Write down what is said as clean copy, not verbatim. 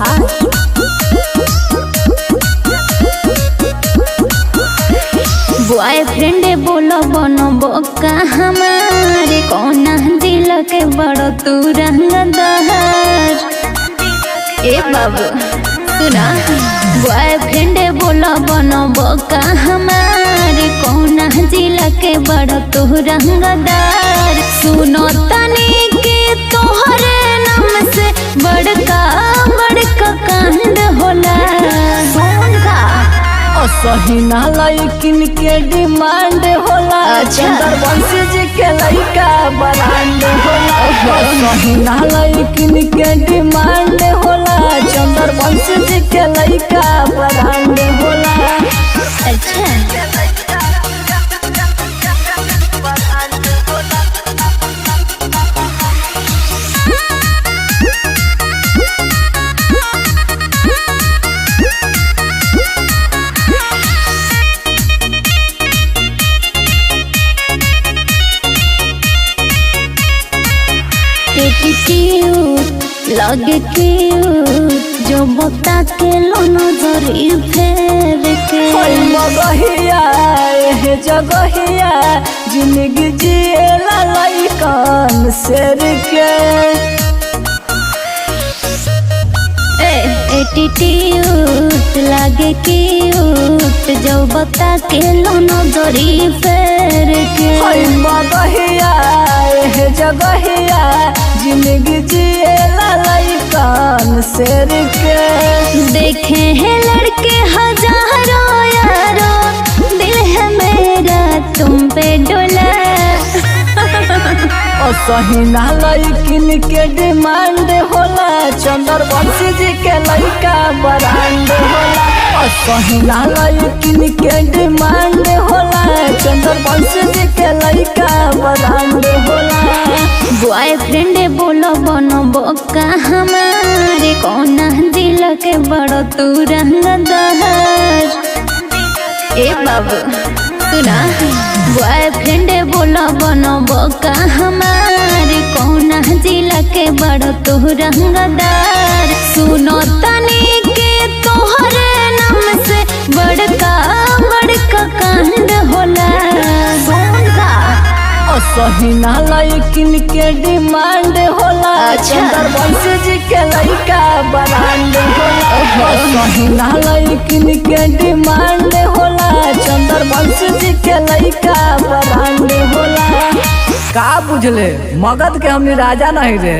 by boyfriend बोलो बनो बोका हमारे कोना दिल के बड़ो तू रंगदार। ए बाबू सुना, बॉयफ्रेंड बोलो बनो बोका हमारे कोना दिल के बड़ो तू रंगदार। सुनो तनी के तोहरे नाम से बड़का बड़का कांड होला। सुन का असहिना लइकिन के डिमांड होला। अच्छा। चंद्रवंशी जी के लइका ब्रांड होला। असहिना लइकिन के डिमांड होला। चंद्रवंशी जी के लइका ब्रांड होला। अच्छा एटीट्यूड लगे क्यूट जो बता के लो नजरी फेर के। होई मगहिया एहे जगहिया जिंदगी जिएला लइकन शेर के। एटीट्यूड लगे क्यूट जो बता के लो नजरी फेर के। होई मगहिया एहे जगहिया जिंदगी जिएला लइकन शेर के। देखे हैं लड़के हजारों यारो, दिल है मेरा तुम पे डोला। असहिना लइकिन के डिमांड होला। चंद्रवंशी जी के लइका ब्रांड होला। असहिना लइकिन के डिमांड होला। चंद्रवंशी जी के लइका ब्रांड होला। बॉयफ्रेंड बोलो बनो बोका हमारे कोना दिल के बड़ो तू रंगदार। ए बाबू सुना, बॉयफ्रेंड बोलो बनो बोका हमारे कोना दिल के बड़ो तू रंगदार। सुनो तनी के तोहरे नाम से बड़का बड़का कांड होला। सुन का असहिना लइकिन के डिमांड होला। अच्छा। चंद्रवंशी जी के लइका ब्रांड होला। असहिना लइकिन के डिमांड होला। चंद्रवंशी जी के लइका ब्रांड होला। का बुझले मगध के हमनी राजा नहीं रे।